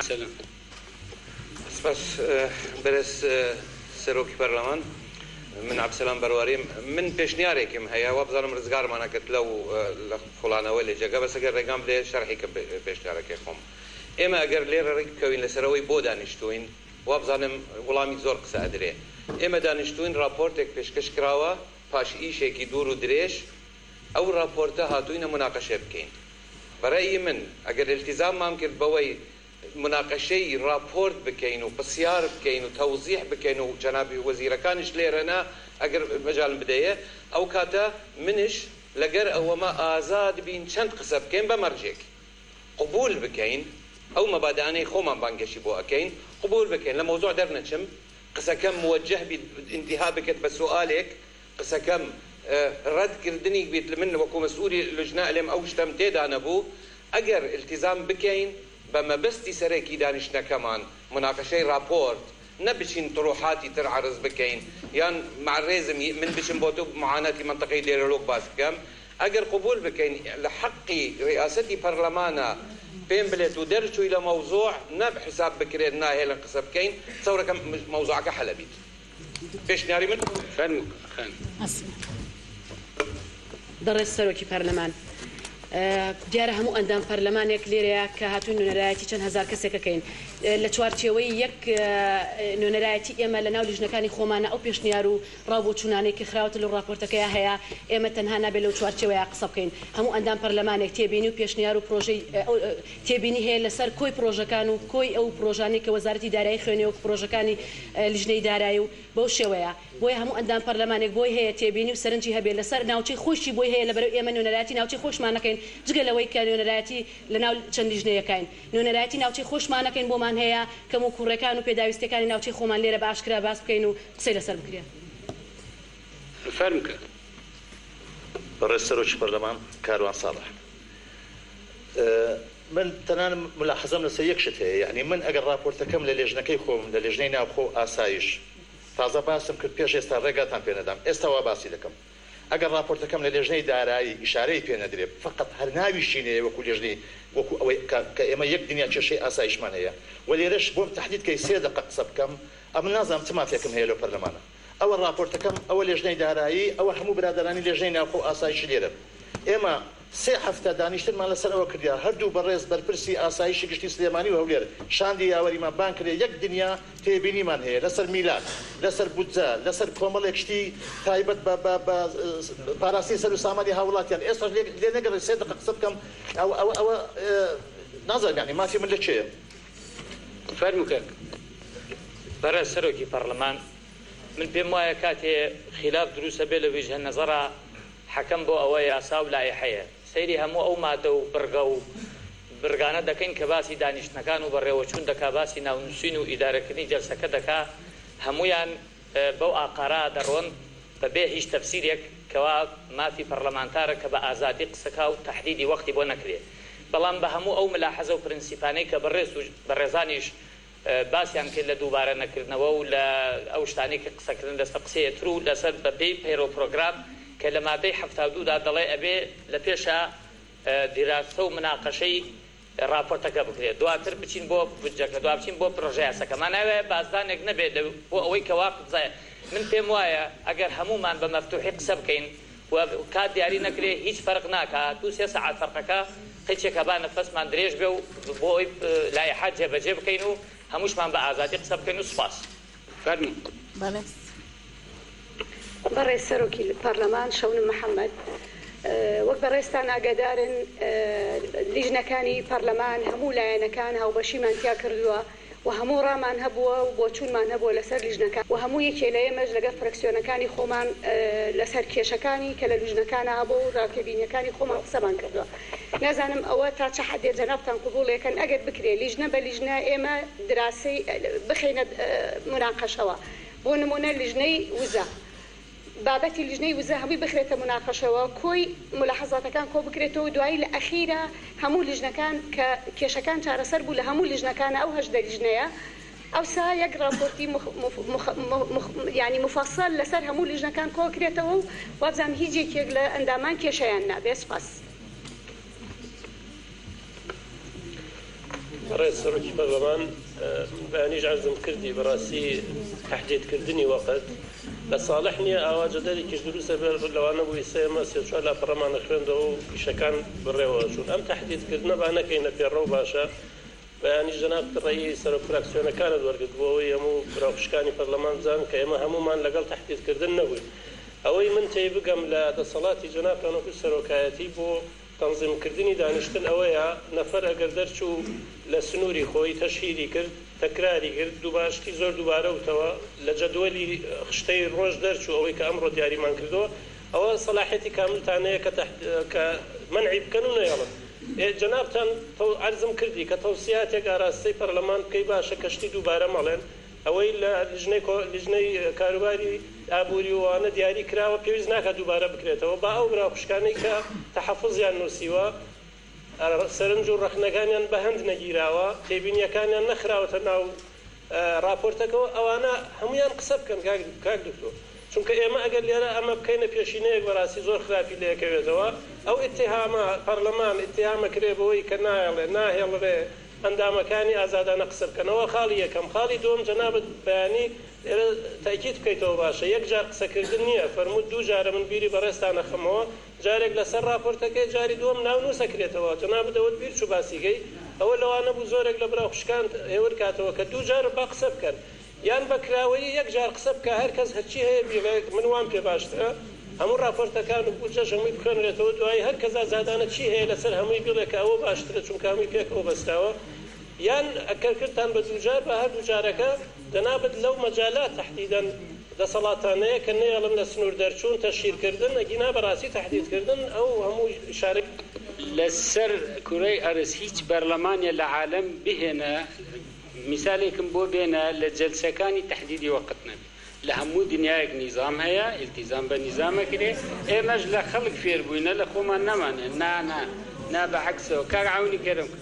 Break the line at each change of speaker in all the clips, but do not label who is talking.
سەلام.
سپاس بەرێز سەرۆکی پەرلەمان. من عەبدسەلام بەرواریم. من پێشنیارێکم هەیە وابزانم رزگارمان ئەکرد لەو لە خوڵانەوە لە جێگا بەس ئەگەر رێگام بدەیە شەرحی کەم پێشنیارەکەی خۆم. ئێمە ئەگەر لێرە ڕیک بکەوین لەسەر ئەوەی بۆ دانیشتووین وابزانم وڵامی زۆر قسە ئەدرێ. ئێمە دانیشتووین راپۆرتێک پێشکەش کراوە پاش ئیشێکی دوور و درێژ ئەو راپۆرتە هاتووینە موناقەشەی بکەین. بە رەئی من ئەگەر ئیلتیزاممان کرد بەوەی موناقەشەی راپۆرت بکەین و پسیار بکەین و تەوزیح بکەین و جەنابی وەزیرەکانیش لێرەنە ئەگەر مەجالم بدەیێ ئەو کاتە منش لەگەر ئەوەمە ئازاد بین چەند قسە بکەین بە مەرجێک قبول بکەین ئەو مەبادئانەی خۆمان بانگەشی بۆ ئەکەین قبول بکەین لە مەوزوع دەرنەچم قسەکەم موەجەه بیت ئینتیها بکەت بە سوئالێک قسەکەم رەد کردنیک بیت من وەکو مەسئولی لوجنە ئەلێم ئەو شتەم تێدا نەبوو ئەگەر ئیلتیزام بکەین بە مەبەستی سەرەکی دانیشتنەکەمان موناقەشەی راپۆرت نە بچین تروحاتی تر عەرز بکەین یان مع رێزم من بچم بۆ تۆ معاناتی مەنتەقەی دێرەلۆک باس بکەم ئەگەر قبول بکەین لە حەقی ریاسەتی پەرلەمانە پێم بلێت و دەرچووی لە مەوزوع نە حساب بکرێت ناهێلن قسە بکەین تسەورەکەم مەوزوعەکە حەلە بیت. پێشنیاری من.
فەرموو خانم.
بەڕێز سەرۆکی پەرلەمان، دیارە هەموو ئەندام پەرلەمانێک لێرەیە کە هاتووین نوێنەرایەتی چەند هەزار کەسێک ئەکەین. لە چوارچێوەی یەک نوێنەرایەتی ئێمە لە ناو لیژنەکانی خۆمانە ئەو پێشنیار و ڕاو بۆچوونانەی کە خراوەتە لەو ڕاپۆرتەکەیا هەیە ئێمە تەنها نابێت لەو چوارچێوەیا قسە بکەین. هەموو ئەندام پەرلەمانێک تێبینی و پێشنیار و پرۆژەی تێبینی هەیە لەسەر کۆی پرۆژەکان و کۆی ئەو پرۆژانەی کە وەزارەتی دارایی خوێنێ وەک پرۆژەکانی لیژنەی دارایی و بەو شێوەیە. بۆیە هەموو ئەندام پەرلەمانێک بۆی هەیە تێبینی و سەرنجی هەبێ لەسەر ناوچەی خۆیشی بۆی هەیە لەبەرئەوەی ئێمە نوێنەرایەتی ناوچەی خۆشمان نەکەین جگە لەوەی کە نوێنەرایەتی لەناو چەند لیژنەیەکاین نوێنەرایەتی ناوچەی خۆشمان نەکەین بۆمان هەیە کەموکوڕێکان و پێداویستیەکانی ناوچەی خۆمان لێرە بە ئاشکرا باس بکەین و قسەی لەسەر بکرێ.
فەرموو کاک.
بەڕێز سەرۆکی پەرلەمان کاروان ساڵح. من تەنانە مولاحەزەم لەسەر یەک شت هەیە یەعنی من ئەگەر ڕاپۆرتەکەم لە لێژنەکەی خۆم لە لێژنەی ناوخۆ و ئاسایش تازە باسم کرد پێش ئێستا ڕێگاتان پێ نەدام ئێستا وا باسی دەکەم ئەگەر ڕاپۆرتەکەم لە لێژنەی دارایی ئیشارەی پێ نەدرێ فەقەت هەر ناویشی نەیە وەکو لێژنەی وەکو ئەوەی کە کە ئێمە یەک دنیا کێشەی ئاسایشمان هەیە و لێرەش بۆم تەحدید کەی سێ دەقە قسە بکەم ئەمن نازانم چ مافێکم هەیە لەو پەرلەمانە ئەوە ڕاپۆرتەکەم، ئەوە لێژنەی دارایی، ئەوە هەموو برادەرانی لێژنەی ناوخۆ و ئاسایشی لێرەن. ئێمە سێ هەفتە دانیشتنمان لەسەر ئەوە کردیە، هەردوو بەڕێز بەرپرسی ئاسایشی گشتی سلێمانی و هەولێر شاندی یاوەریمان بانگ کردیە، یەک دنیا تێبینیمان هەیە لەسەر میلاک، لەسەر بودجە، لەسەر کۆمەڵێک شتی تایبەت بە بە بە پاراستنی سەر و سامانی هاووڵاتیان. ئێستاش لێ لێ نەگەڕێ سێ دەقە قسە بکەم، ئەوە ئەوە ئەوە نازانم یەعنی مافی من لە کوێیە؟
فەرموو کاک.
بەڕێز سەرۆکی پەڕلەمان، من پێم وایە کاتێ خیلاف دروست ئەبێ لە ویجهە نەزەڕا حەکەم بۆ ئەوە یاسا و لائیحەیە. سەیری هەموو ئەو مادە و بڕگە و بڕگانە دەکەین کە باسی دانیشتنەکان و بەڕێوەچوون دەکا، باسی ناونووسین و ئیدارەکردنی جەلسەکە دەکا، هەموویان بەو ئاقارە دەڕۆن بە بێ هیچ تەفسیرێک کەوا مافی پەڕلەمانتارە کە بە ئازادی قسەکا و تەحدیدی وەختی بۆ نەکرێ. بەڵام بە هەموو ئەو ملاحەزە و پرنسیپانەی کە بەڕێز و بەڕێزانیش باسیان کرد لە دووبارە نەکردنەوە و لە ئەو شتانەی کە قسەکردن لەسەر قسەیە تر و لەسەر بە پێی پەیڕەو پرۆگرام کە لە مادەی 72 دا دەڵێ ئەبێ لە پێشا دیراسە و مناقەشەی ڕاپۆرتەکە بکرێت دواتر بچین بۆ بودجەکە دوا بچین بۆ پرۆژە یاساکە مانای وایە بازدانێک نەبێت لە بۆ ئەوەی کە وا من پێم وایە ئەگەر هەموومان بە مەفتوحی قسە بکەین و کات دیاری نەکرێ هیچ فەرق ناکا دوو سێ سەعات فەرقەکە قیچێکە با نەفەسمان درێژ بێ و بۆ ئەوەی لائیحە جێبەجێ بکەین و هەمووشمان بە ئازادی قسە بکەین و سوپاس.
فەرموو.
بەڵێ.
بەڕێز سەرۆکی پەڕلەمان شەونم محەمەد، وەک بەڕێزتان ئاگادارن لیژنەکانی پەڕلەمان هەموو لایەنەکان هاوبەشیمان تیا کردووە و هەموو ڕامان هەبووە و بۆچوونمان هەبووە لەسەر لیژنەکان و هەموو یەکێ لە ئێمەش لەگەڵ فرەکسیۆنەکانی خۆمان لەسەر کێشەکانی کە لە لوژنەکانا هەبووە و ڕاتێبینیەکانی خۆمان قسەمان کردووە. نازانم ئەوە تا چ حەدێ جەنابتان قبوڵێکەن ئەگەر بکرێ لیژنە بە لیژنە ئێمە دراسەی بخەینە موناقەشەوە بۆ نموونە لیژنەی وزە بابەتی لیژنەی وزە هەمووی بخرێتە موناقەشەوە کۆی مولاحەزاتەکان کۆ بکرێتەوە و دوایی لە ئەخیرا هەموو لیژنەکان کە کێشەکان چارەسەر بوو لە هەموو لیژنەکانا ئەو 18 لیژنەیە ئەوسا یەک ڕاپۆرتی یانی موفەسەل لەسەر هەموو لیژنەکان کۆکرێتەوە و وابزانم هیچ یەکێک لە ئەندامان کێشەیان نابێ سوپاس.
بەڕێز سەرۆکی پەرلەمان، من بەیانیش عەرزم کردی بەڕاستی تەحدید کردنی وەقت لە ساڵح نییە، ئاوا جەدەلێکیش دروست ئەبێت، لەوانە بوو ئیستا ئێمە سێ چوار لاپەڕەمان ئەخوێندەوە و ئیشەکان بەڕێوە ئەچوون. ئەم تەحدید کردنە با نەکەینە پێڕەو باشە. بەیانیش جەنابت ڕەئی سەرۆک فراکسیۆنەکانت وەرگرت بۆ ئەوەی هەموو برا و خوشکانی پەرلەمان بزانن کە ئێمە هەموومان لەگەڵ تەحدید کردن نەبووین. ئەوەی من تێیبگەم لە دەسەڵاتی جەنابتان وەکو سەرۆکایەتی بۆ تەنزیم کردنی دانیشتن ئەوەیە نەفەر ئەگەر دەرچوو لە سنووری خۆی تەشهیری کرد تەکراری کرد دووبارە شتی زۆر دووبارە وتەوە لە جەدوەلی خشتەی ڕۆژ دەرچوو ئەوەی کە ئەمڕۆ دیاریمان کردووە ئەوە سەلاحیەتی کاملتان هەیە کە تەح کە مەنعی بکەن و نەیەڵن ئێ جەنابتان تەو عەرزم کردی کە تەوسیاتێک ئاراستەی پەرلەمان بکەی باشە کە شتی دووبارە مەڵێن ئەوەی لە لیژنەی کۆ لیژنەی کاروباری ئابووری و ئەوانە دیاری کراوە پێویست ناکات دووبارە بکرێتەوە، با ئەو برا و خوشکانەی کە تەحەفوزیان نووسیوە، سەرنج و ڕەخنەکانیان بە هەند نەگیراوە، تێبینییەکانیان نەخراوەتە ناو ڕاپۆرتەکەوە، ئەوانە هەموویان قسە بکەن کاک کاک دکتۆر. چونکە ئێمە ئەگەر لێرە ئەمە بکەینە پێشینەیەک بەڕاستی زۆر خراپی لێکەوێتەوە، ئەو ئیتیهامە پەرلەمان ئیتیهام ئەکرێ بەوەی کە نایەڵێ ناهێڵرێ ئەندامەکانی ئازادانە قسە بکەن ئەوە خاڵی یەکەم، خاڵی دووەم جەنابت بەیانی لێرە تەئکید بکەیتەوە باشە یەک جار قسە کردن نییە فەرمووت دوو جارە من بیری بەڕێزتان ئەخەمەوە جارێک لەسەر ڕاپۆرتەکەی جاری دووەم ناونووس ئەکرێتەوە جەنابت ئەوەت بیر چوو باسی کەی ئەوە لەوانە بوو زۆرێک لە برا خوشکانت هێور کاتەوە کە دوو جار با قسە بکەن یان بە کراوەیی یەک جار قسە بکە هەر کەس هەرچی هەیە بیڵێ من وام پێ باشترە هەموو ڕاپۆرتەکان و بودجەش هەمووی بخوێنرێتەوە دوایی هەر کەس ئازادانە چی هەیە لەسەر هەمووی بیڵێ کە ئەوە باشترە چونکە هەمووی پێکەوە بەستراوە یان ئەکەر کردتان بە دووجار با هەردوو جارەکە جەنابت لەو مەجالە تەحدیدەن دەسەڵاتتان هەیە کە نەیەڵن لە سنوور دەرچوون تەشهیر کردن ئەگینا بەڕاستی تەحدید کردن ئەو هەموو ئیشارەی
لە سەر کورەی ئەرز هیچ بەرلەمانێ لە عالەم بهێنە میسالێکم بۆ بێنە لە جەلسەکانی تەحدیدی وەقت نەبێ لە هەموو دنیایەک نیزام هەیە ئیلتیزام بە نیزام ئەکرێ ئێمەش لە خەڵک فێر بووینە لە خۆمان نەمانێ نا نا نا بە عەکسەوە کاک عەونی کەرم کە.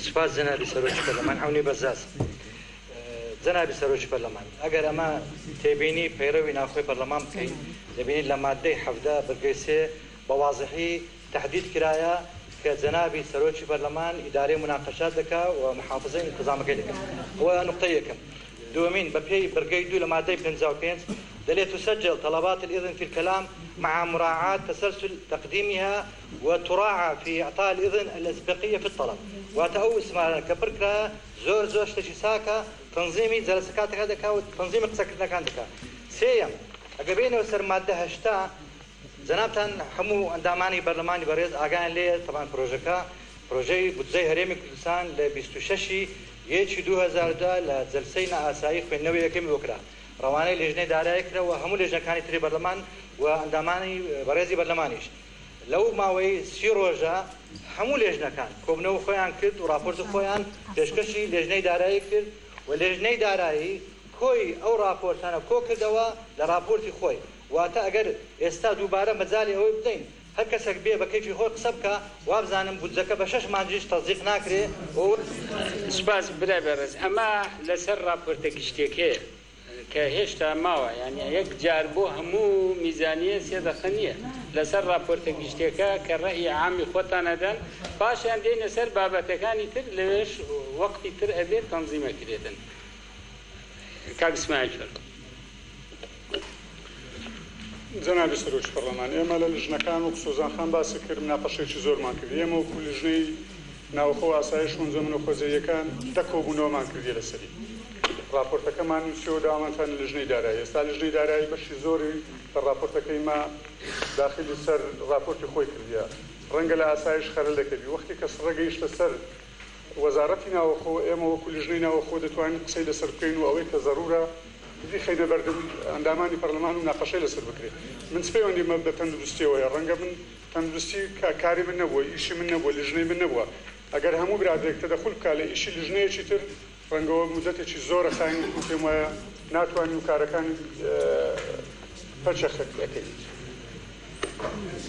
سوپاس جەنابی سەرۆکی پەرلەمان عەونی بەزاز جەنابی سەرۆکی پەرلەمان ئەگەر ئەمە تێبینی پەیڕەوی ناوخۆی پەرلەمان بکەین دەبینین لە ماددەی 17 بڕگەی سێ بە وازحی تەحدید کرایە کە جەنابی سەرۆکی پەرلەمان ئیدارەی موناقەشات دەکا و محافزەی ئینتزامەکەی دەکا ئەوە نوقتەی یەکەم. دووەمین بە پێی بڕگەی دوو لە مادەی 55 دەلێ تسجل طلبات الاذن في الكلام مع مراعاة تسلسل تقديمها وتراعى في اعطاء الاذن الاسبقية في الطلب واتە ئەو ئیسمارانە کە پڕ کرایە زۆر زۆر شتێکی چاکە تەنزیمی جەلەسەکاتەکە دەکا و تەنزیمی قسەکردنەکان دەکا. سێیەم ئەگەر بێینەوە سەر مادە 80 جەنابتان هەموو ئەندامانی بەرلەمانی بەڕێز ئاگایان لێیە تەبعەن پرۆژەکە پرۆژەی بودجەی هەرێمی کوردستان لە 26 ی یەکی 2010 لە جەلسەی نائاسایی خوێندنەوەی یەکەمی بۆ کرا ڕەوانەی لێژنەی دارایی کرا و هەموو لێژنەکانی تری بەرلەمان و ئەندامانی بەڕێزی بەرلەمانیش لەو ماوەی 30 ڕۆژە هەموو لێژنەکان کۆبنەوە خۆیان کرد و ڕاپۆرتی خۆیان پێشکەشی لێژنەی دارایی کرد و لێژنەی دارایی کۆی ئەو ڕاپۆرتانە کۆکردەوە لە ڕاپۆرتی خۆی واتە ئەگەر ئێستا دووبارە مەجالی ئەوەی بدەین هەر کەسەک بێ بە کەیفی خۆی قسە بکا وابزانم بودجەکە بە شەش مانگیش تەسدیق ناکرێ و.
سوپاس برای بەڕێز ئەمە لەسەر ڕاپۆرتە گشتیەکەیە کە هێشتا ماوە یانی یەک جار بۆ هەموو میزانیە سێ دەقە نیە لەسەر ڕاپۆرتە گشتیەکە کە ڕەئی عامی خۆتان ئەدەن پاشان دێینە سەر بابەتەکانی تر لەوێش وەقتی تر ئەبێت تەنزیم ئەکرێتن کاک ئیسماعیل فەرموو.
جەنابی سەرۆکی پەڕلەمان، ئێمە لە لیژنەکان وەکو سۆزان خان باسی کرد مناقەشەیەکی زۆرمان کرد. ئێمە وەکو لیژنەی ناوخۆ و ئاسایش و ئەنجومەنە خۆجێیەکان دە کۆبوونەوەمان کردیە لەسەری. ڕاپۆرتەکەمان نووسیەوە داوامانتان لە لیژنەی دارایی. ئێستا لیژنەی دارایی بەشی زۆری لە ڕاپۆرتەکەی مە داخیلی سەر ڕاپۆرتی خۆی کردیە. ڕەنگە لە ئاسایش خەلەلێکە بی. وەختی کە سڕە گەیشتە سەر وەزاڕەتی ناوەخۆ، ئێمە وەکو لیژنەی ناوەخۆ دەتوانین قسەی لەسەر بکەین و ئەوەی کە زەروورە بیخەینە بەردەم ئەندامانی پەرلەمان و مناقەشەی لەسەر بکرێت. من چ پەیوەندیمە بە تەندروستیەوە هەیە؟ ڕەنگە من تەندروستی کاری من نەبووە، ئیشی من نەبووە، لیژنەی من نەبووە. ئەگەر هەموو برادەرێک تەدەخول بکات لە ئیشی لیژنەیەکی تر، ڕەنگە وەک مودەتێکی زۆرە خاینیت و پێم وایە ناتوانین و کارەکانی پەچەخت ئەکەویت.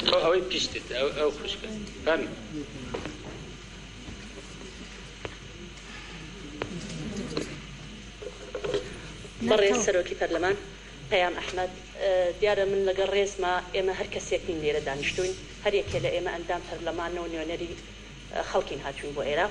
خۆ ئەوەی پیشتت ئەو خوشکە فەرموو.
بەڕێز سەرۆکی پەرلەمان، پەیام ئەحمەد، دیارە من لەگەڵ ڕێزما ئێمە هەر کەسێک نین لێرە دانیشتووین، هەر یەکێ لە ئێمە ئەندام پەرلەمانە و نوێنەری خەڵکین هاتووین بۆ ئێرە.